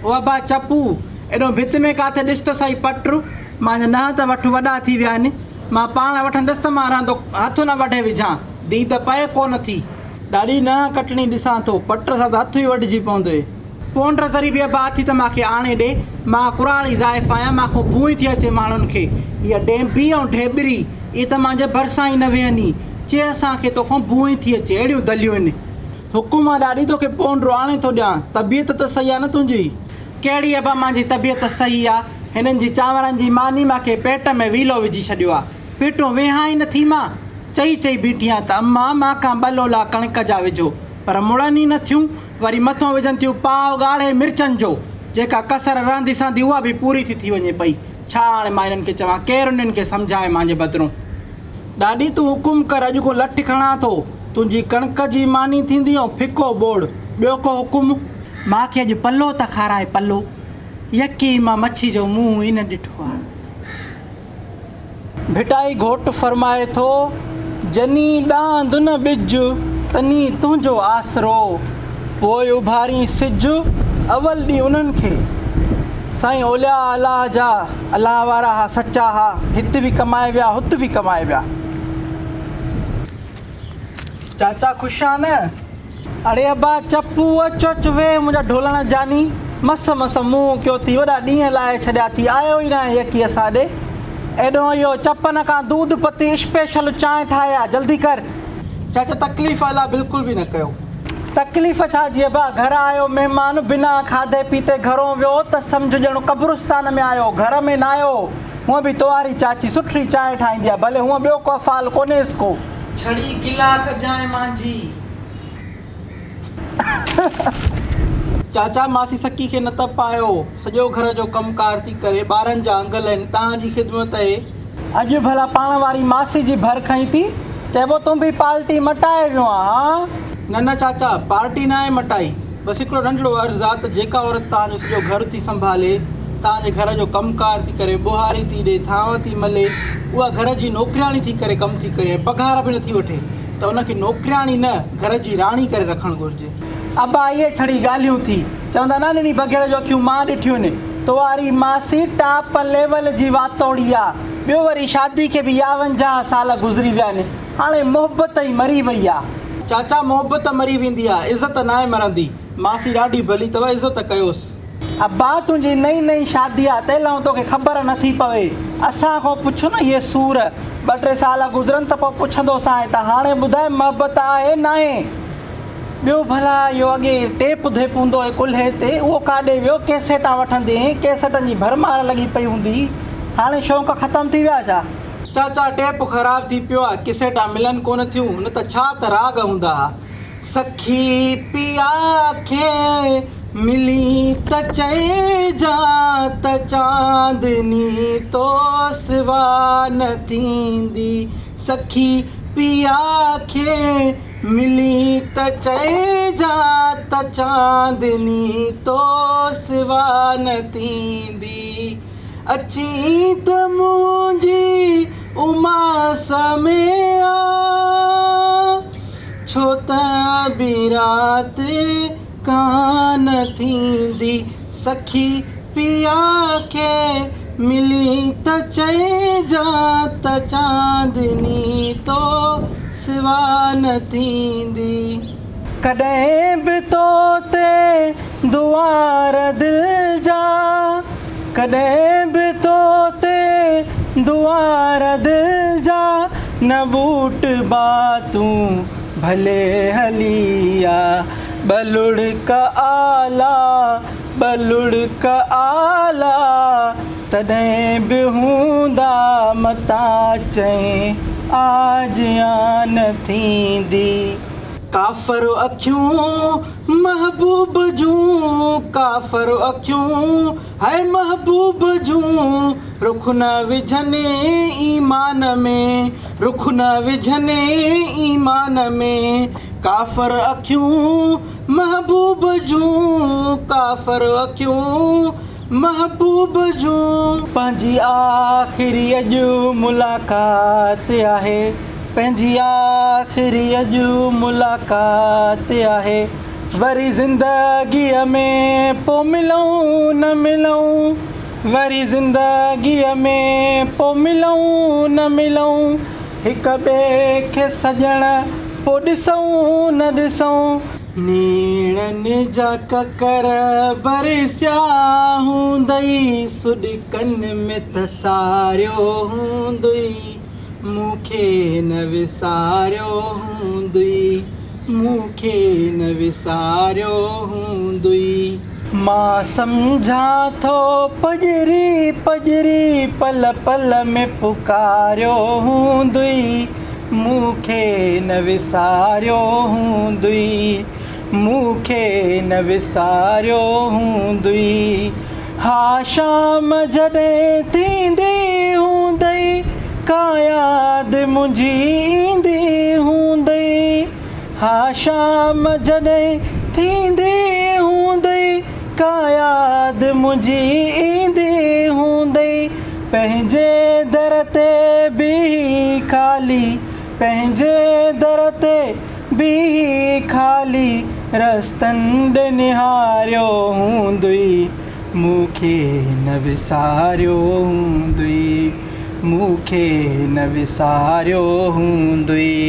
او ابا چپو، ايڏو ڀت ۾ ڪاٿي ڏس ته سهي پٽ، مانجا ننهن ته وٺ وڏا ٿي ويا آهن، مان پاڻ وٺندس ته مان رهندو هٿ نه وڍي وجهان، ديد پئي ڪونه ٿي. ڏاڏي ننهن ڪٽڻي ڏسان ٿو، پٽ سان ته هٿ ئي وڍجي پوندوئي. پونڊ ذري به ابا اٿي ته مان کي آڻي ڏي، مان ڪراڙي زائف آهيان، مان کان بوء ٿي اچي ماڻهن کي. هيء ڊينبي ۽ ڍيٻري، اهي ته مانجي ڀرسان ئي نه ويهن ئي. چي اسان کي توکان بوء ٿي اچي، اهڙيون دليون آهن. حڪم آ ڏاڏي توکي پونڊ آڻي ٿو ڏيان، طبيعت ته صحيح آ نه تنهنجي؟ ڪهڙي ابا مانجي طبيعت صحيح آ، هنن جي چانورن جي ماني مان کي پيٽ ۾ ويلو وجهي ڇڏيو آ، پيٽون ويهان ئي نه ٿي مان. چئي چئي بيٺي آن ته اما مان کان ٻه لولا ڪڻڪ جا وجهو، پر مڙن ئي نه ٿيون. وري مٿون وجهن ٿيون پاء ڳاڙهي مرچن جو، جيڪا ڪسر رهندي سهندي اها به پوري ٿي ٿي وڃي پئي. ڇا هاڻي مان هنن کي چوان، ڪير انهن کي سمجهائي مانجي بدرون. ڏاڏي تون حڪم ڪر اڄ ڪو لٺ کڻان ٿو، تنهنجي ڪڻڪ جي ماني ٿيندي ۽ ڦڪو ٻوڙ، ٻيو ڪو حڪم؟ مان کي اڄ پلو ته کارائي پلو، يڪي مان مڇي جو منهن ئي نه ڏٺو آهي. ڀٽائي گهوٽ فرمائي ٿو، جني ڏاند نه ٻج، تني تنهنجو آسرو، پوء اڀارين سج، اول ڏي انهن کي. سائين اولياء الله جا، الله وارا ها سچا ها، هت به ڪمائي ويا، هت به ڪمائي ويا. چاچا خوش آ نه؟ اڙي ابا چپو اچ اچ ويهه منهنجا ڍولڻ جاني مس مس منهن ڪيو ٿي وڏا ڏينهن لائي ڇڏيا ٿي آيو ئي ناهي يڪي اسان ڏي ايڏو اهو چپن کان دود پتي اسپيشل چانهه ٺاهي آ جلدي ڪر. چاچا تڪليف الله بلڪل به نه ڪيو. تڪليف ڇا جي ابا گهر آيو مهمان بنا کاڌي پيتي گهرون ويو ته سمجهه ڄڻ قبرستان ۾ آيو گهر ۾ ناهيو هونء به توهاري چاچي سٺي چانهه ٺاهيندي آ ڀلي هونء ٻيو ڪو افعال ڪونهيس ڪو. ڇڙي گلا ڪجانء مانجهي. چاچا ماسي سڪي کي نه تپايو، سڄو گهر جو ڪم ڪار ٿي ڪري، ٻارن جا انگل آهن، تهان جي خدمت اهي. اڄ ڀلا پاڻ واري ماسي جي ڀر کنئي ٿي، چئبو تون به پارٽي مٽائي ويو آن هان؟ نه نه چاچا، پارٽي ناهي مٽائي، بس هڪڙو ننڍڙو عرض آ ته جيڪا عورت توهان جو سڄو گهر ٿي سنڀالي، توهان جي گهر جو ڪم ڪار ٿي ڪري، ٻوهاري ٿي ڏي، ٿانو ٿي ملي، اها گهر جي نوڪرياڻي ٿي ڪري ڪم ٿي ڪري ۽ پگهار به نٿي وٺي ته ان کي نوڪرياڻي نه گهر جي راڻي ڪري رکڻ گهرجي. ابا اهي ڇڙي ڳالهيون ٿي چوندا نه نني بگهڙ جو اکيون مان ڏٺيون آهن. تواري ماسي ٽاپ ليول جي واتوڙي آ. ٻيو وري شادي کي به ياونجاهه سال گذري ويا آهن. هاڻي محبت ئي مري وئي آ. چاچا محبت مري ويندي آ عزت ناهي مرندي. ماسي ڏاڍي ڀلي اٿو عزت ڪيوس. ابا تنهنجي نئين نئين شادي آ تنهن لئه توکي خبر نه ٿي پوي. اسان کان پڇ نه اهي سور. ٻه ٽي سال گذرن ته پوء پڇندوسانء ته هاڻي ٻڌاء محبت آهي ناهي. ٻيو ڀلا اهو اڳي ٽيپ ڌيپ هوندو هو ڪلهي تي اهو ڪاڏي ويو ڪيسيٽان وٺندي هئين ڪيسيٽن جي ڀرمار لڳي پئي هوندي هئي هاڻي شوق ختم ٿي ويا ڇا. چاچا ٽيپ خراب ٿي پيو آ ڪيسيٽان ملن ڪونه ٿيون نه ته ڇا ته راڳ هوندا ها. سکي پيا کي ملي ته چئجان ته چاندني تو سوا نه ٿيندي سکي پيا کي ملي ته چئجان ته چاندني تو سوا نه ٿيندي اچين ته منهنجي اماس ۾ آ ڇو ته به رات ڪانه ٿيندي سکي پيا کي ملي ته چئجان ته چاندني تو سوا نه ٿيندي. ڪڏهن به تو تي دوار دل جا ڪڏهن به تو تي دوار دل جا نه ٻوٽ با تون ڀلي هلي آ ٻه لڙڪ آلا ٻه لڙڪ آلا تڏهن به هوندا متان چئين آجيان نه ٿيندي. ڪافر اکيون محبوب جون ڪافر اکيون هاء محبوب جون رخ نه وجهن ايمان ۾ رخ نه وجهن ايمان ۾ ڪافر اکيون محبوب جون ڪافر اکيون محبوب جون. پنهنجي آخري اڄ ملاقات آهي پنهنجي آخري اڄ ملاقات آهي. وري زندگيء ۾ پو ملون نه ملون وري زندگيء ۾ پو ملون نه ملون هڪ ٻئي کي سڄڻ پو ڏسون نه ڏسون. نيڻن جا ڪڪر برسيا هوندئي سڏڪن ۾ ته ساريو هوندئي مون کي نه وساريو هوندئي مون کي نه وساريو هوندئي. مان سمجهان ٿو پڄري پڄري پل پل ۾ پڪاريو هوندئي مون کي نه وساريو هوندئي مون کي نه وساريو هوندئي ها شام جڏهن ٿيندي هوندئي ڪا ياد منهنجي ايندي هوندئي ها شام جڏهن ٿيندي هوندئي ڪا ياد منهنجي ايندي هوندئي پنهنجي در تي بيهي خالي پنهنجي در تي بيهي خالي رستن ڏي نهاريو هوندئي مون کي نه وساريو هوندئي مون کي نه وساريو هوندئي.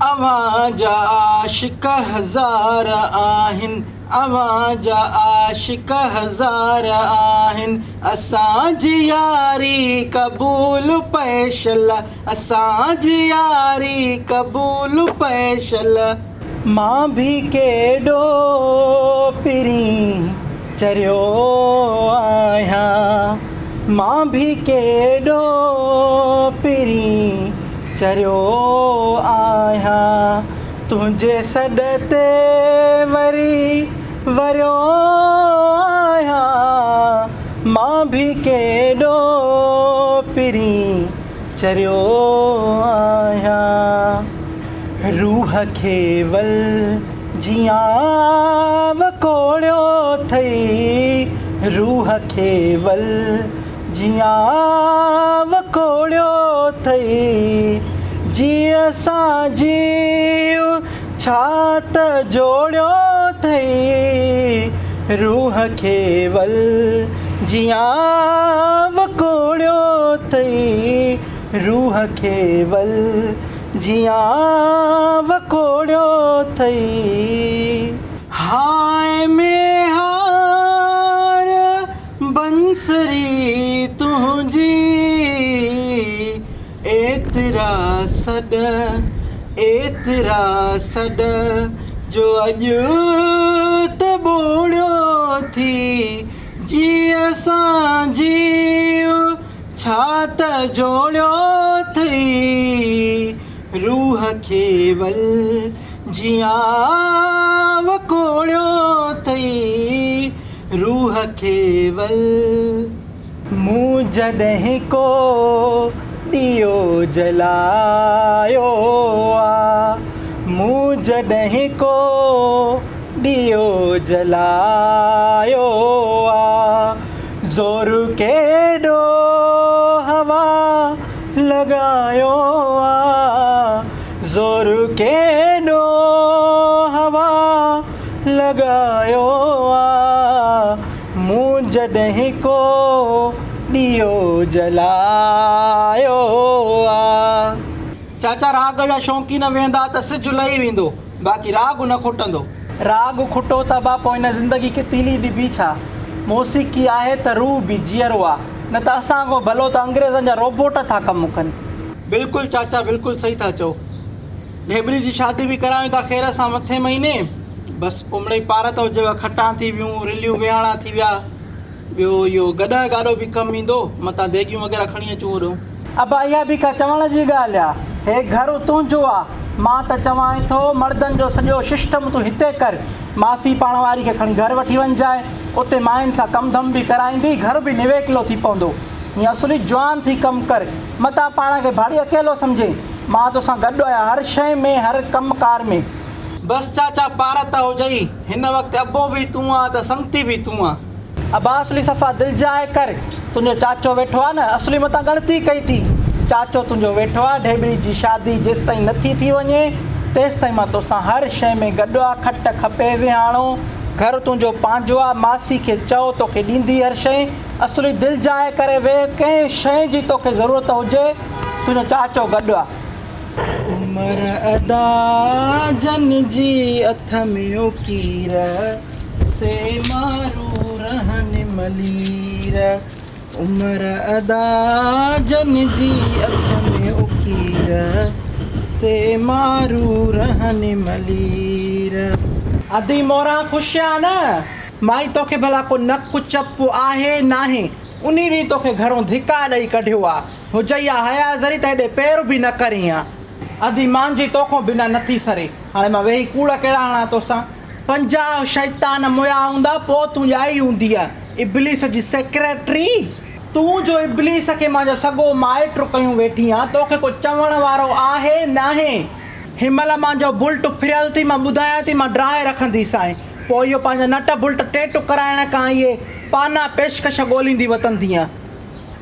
اوهان جا عاشق هزار آهن اوهان جا عاشق هزار آهن اسان جي ياري قبول پئي شل اسان جي ياري قبول پئي شل. مان ڀي ڪيڏو پرين چريو آهيان مان ڀي ڪيڏو پرين چريو آهيان تنهنجي سڏ تي وري وريو آهيان مان ڀي ڪيڏو پرين چريو آهيان. روح کي ول جيان وڪوڙيو اٿئي روح کي ول جيان وڪوڙيو اٿئي جيء سان جيء ڇا ته جوڙيو اٿئي روح کي ول جيان وڪوڙيو اٿئي روح کي ول جيان وڪوڙيو اٿئي. هانء ۾ هار بنسري تنهنجي، ايترا سڏ ايترا سڏ جو اڄ ته ٻوڙيو ٿي، جيء سان جيء ڇا ته جوڙيو اٿئي روح کي ول جيان وڪوڙيو اٿئي روح کي ول. مون جڏهن ڪو ڏيئو جلايو آ مون جڏهن ڪو ڏيئو جلايو آ. زور ڪيڏو هوا لڳايو آ زور ڪيڏو هوا لڳايو آ مون جڏهن ڪو ڏيئو جلايو آ. چاچا راڳ جا شوقين ويهندا ته سج لهي ويندو باقي راڳ نه کٽندو. راڳ کٽو ته ابا پوء هن زندگي کي تيلي ڏبي ڇا؟ موسيقي آهي ته روح به جيئرو آ، نه ته اسان کان ڀلو ته انگريزن جا روبوٽ ٿا ڪم ڪن. بلڪل چاچا بلڪل صحيح ٿا چئو. ڍيٻري جي شادي به ڪرايون ٿا خير سان مٿين مهيني. بس پوء مڙئي پارت هجيو کٽان ٿي ويون، رليون ويهاڻا ٿي ويا. ٻيو اهو گڏهه گاڏو به ڪم ايندو، متان ديڳيون وغيره کڻي اچون هوڏهون. ابا اها به ڪا چوڻ جي ڳالهه آ. هي گهر تنهنجو آ. مان ته چوانء ٿو مڙدن جو سڄو ششٽم تون هتي ڪر. ماسي پاڻ واري کي کڻي گهر وٺي وڃجانء. اتي ماين سان ڪم ڌم به ڪرائيندي، گهر به نويڪلو ٿي پوندو. هيئن اصلي جوان ٿي ڪم ڪر. متان پاڻ کي ڀاڙي اڪيلو سمجهين. مان توسان گڏ آهيان هر شيء ۾ هر ڪم ڪار ۾. بس چاچا پارت هجئي. هن وقت ابو به تون آن ته سنگتي به تون آن. ابا اصلي صفا دلجاء ڪر، تنهنجو چاچو ويٺو آ نه، اصلي متان ڳڻتي ڪئي ٿي، چاچو تنهنجو ويٺو آ، ڍيٻري جي شادي جيستائين نه ٿي ٿي وڃي، تيستائين مان توسان هر شيء ۾ گڏ آ، کٽ کپي ويهاڻو، گهر تنهنجو پنهنجو آ، ماسي کي چئو توکي ڏيندي هر شيء، اصلي دلجاء ڪري ويهه، ڪنهن شيء جي توکي ضرورت هجي، تنهنجو چاچو گڏ آ. عمر ادا جن جي اٿم اڪير، سي مارو رهن ملير. عمر ادا جن جي اک ۾ اڪير، سي مارو رهن ملير. ادي موران خوش آ نه؟ مائي توکي ڀلا ڪو نڪ چپ آهي ناهي، انهي ڏينهن توکي گهرون ڌڪا ڏئي ڪڍيو آ، هجئي ها حياء ذري ته هيڏي پير به نه ڪرين ها. ادي مانجهي توکون بنا نٿي سري، هاڻي مان ويهي ڪوڙ ڪهڙا هڻان توسان. 50 شيطان مويا هوندا پوء تون ڄائي هوندينء ابليس جي سيڪريٽري. تون جو ابليس کي مانجو سڳو مائٽ ڪيون ويٺي آن توکي ڪو چوڻ وارو آهي ناهي. هنمهل مانجو بلٽ ڦريل ٿي مان ٻڌايان ٿي مان ڊاهي رکنديسانء پوء اهو پنهنجا نٽ بلٽ ٽيٽ ڪرائڻ کان اهي پانا پيشڪش ڳوليندي وتندينء.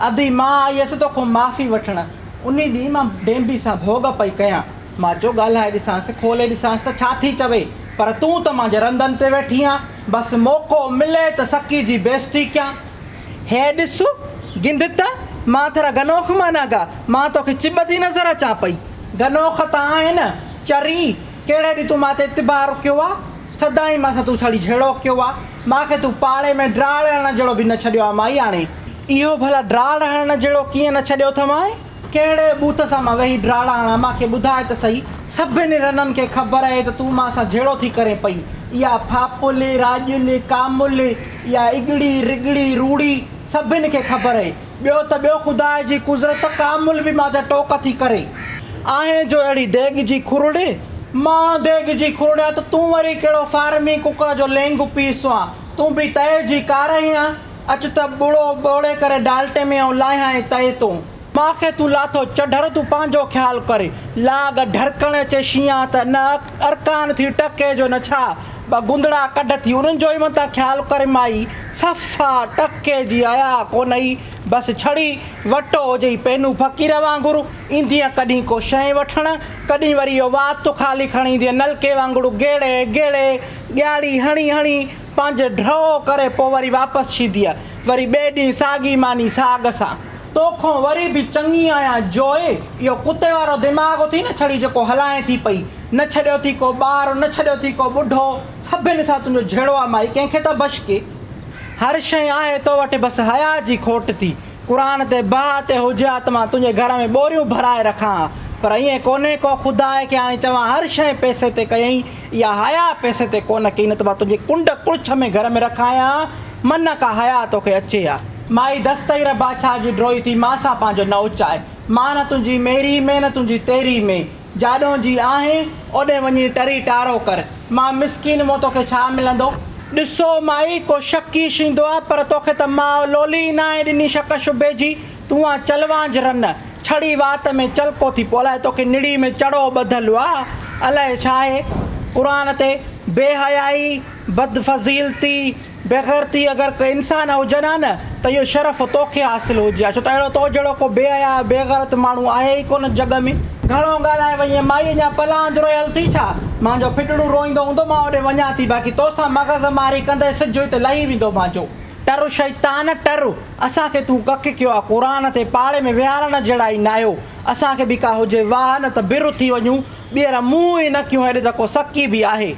ادي مان آئي هيس توکان معافي وٺڻ انهي ڏينهن مان ڊينبي سان ڀوڳ پئي ڪيان. مان چيو ڳالهائي ڏسانس، کولي ڏسانس ته ڇا ٿي چوي، پر تون ته مانجهه رندن تي ويٺي آن، بس موقعو ملي ته سڪي جي بيعزتي ڪيان. هي ڏس، گند ته، مان ٿرا گنوخ مانا گا، مان توکي چٻ ٿي نظر اچان پئي. گنوخ ته آهين نه، چري، ڪهڙي ڏينهن تون مان تي اعتبار ڪيو آ؟ سدائين مان سان تون سڙي جهيڙو ڪيو آ، مان کي تون پاڙي ۾ ڊاڙ هڻڻ جهڙو به نه ڇڏيو آ مائي هاڻي. اهو ڀلا ڊاڙ هڻڻ جهڙو ڪيئن نه ڇڏيو اٿمانء؟ ڪهڙي ٻوٿ سان مان ويهي ڊاڙا هڻان، مان کي ٻڌاء ته سهي. سڀني رنن کي خبر اهي ته تون مان سان جهيڙو ٿي ڪرين پئي. اها ڦاپل، راڄل، ڪامل، اها اڳڙي، رڳڙي، روڙي، سڀن کي خبر اهي. ٻيو ته ٻيو خدا جي قذرت ڪامل به مان تي ٽوڪ ٿي ڪري. آهين جو اهڙي ديڳ جي کرڙي. مان ديڳ جي کرڙيان ته تون وري ڪهڙو فارمي ڪڪڙ جو لينگ پيس آن. تون به تئي جي ڪارهين آن. اچ ته ٻڙو ٻوڙي ڪري ڊالٽي ۾ آئون لاهيانء تئي تون. مان کي تون لاٿو چڍر تون پنهنجو خيال ڪر. لاڳ ڍرڪڻ اچي شينهان ته نه ارڪان ٿي ٽڪي جو نه ڇا. ٻه گندڙا ڪڍ ٿي انهن جو ئي متان خيال ڪر مائي صفا ٽڪي جي حياء ڪونهئي بس ڇڙي وٽو هجئي پينو فقير وانگر ايندينء ڪڏهين ڪو شيء وٺڻ ڪڏهين وري اهو وات خالي کڻي ايندينء نلڪي وانگر گيڙي گيڙي ڳياڙي هڻي هڻي پنهنجي ڍؤ ڪري پوء وري واپس ڇيندينء وري ٻئي ڏينهن ساڳي ماني ساڳ سان. توکون وري به چڱي آهيان جوئي، اهو ڪتي وارو دماغ اٿئي نه ڇڙي جيڪو هلائين ٿي پئي، نه ڇڏيو ٿي ڪو ٻار، نه ڇڏيو ٿي ڪو ٻڍو، سڀن سان تنهنجو جهيڙو آ مائي ڪنهن کي ته بشڪي. هر شيء آهي تو وٽ بس حياء جي کوٽ ٿي. قرآن تي باهه تي هجي ها ته مان تنهنجي گهر ۾ ٻوريون ڀرائي رکان ها پر ائين ڪونهي ڪو خدا کي آڻي چوان هر شيء پئسي تي ڪيئين اها حياء پئسي تي ڪونه ڪئي نه ته مان تنهنجي ڪنڊ ڪڙڇ ۾ گهر ۾ رکايان ها من ڪا حياء توکي اچي ها. مائي دستئي بادشاهه جي ڊوئي ٿي مان سان پنهنجو نه اچاء. مان نه تنهنجي ميري ۾ نه تنهنجي تيري ۾. جاڏهون جي آهين، اوڏهين وڃي ٽري ٽارو ڪر. مان مسڪين مون توکي ڇا ملندو؟ ڏسو مائي، ڪو شڪي شيندو آ، پر توکي ته ماء لولي ئي ناهي ڏني شڪ شبهي جي. تون آن چلوانج رن، ڇڙي وات ۾ چلڪو ٿي پيو. الائي توکي نڙي ۾ چڙو ٻڌل آ، الائي ڇاهي. قرآن تي بي حيائي، بدفضيلتي، بيغيرتي اگر ڪي انسان هجن ها نه ته اهو شرف توکي حاصل هجي ها ڇو ته اهڙو تو جهڙو ڪو بي حياء بيغيرت ماڻهو آهي ئي ڪونه جڳ ۾. گهڻو ڳالهائي وئين مائي اڃا پلاند رويل ٿي ڇا؟ مانجو ڦڏڙو روئيندو هوندو مان اوڏي وڃان ٿي باقي توسان مغز ماري ڪندي سج هتي لهي ويندو مانجو. ٽر شيطان ٽر اسان کي تون ڪک ڪيو آ قرآن تي پاڙي ۾ ويهارڻ جهڙا ئي ناهيو اسان کي به ڪا هجي واهه نه ته بر ٿي وڃون ٻيهر منهن ئي نه ڪيون هيڏي ته ڪو سڪي به آهي.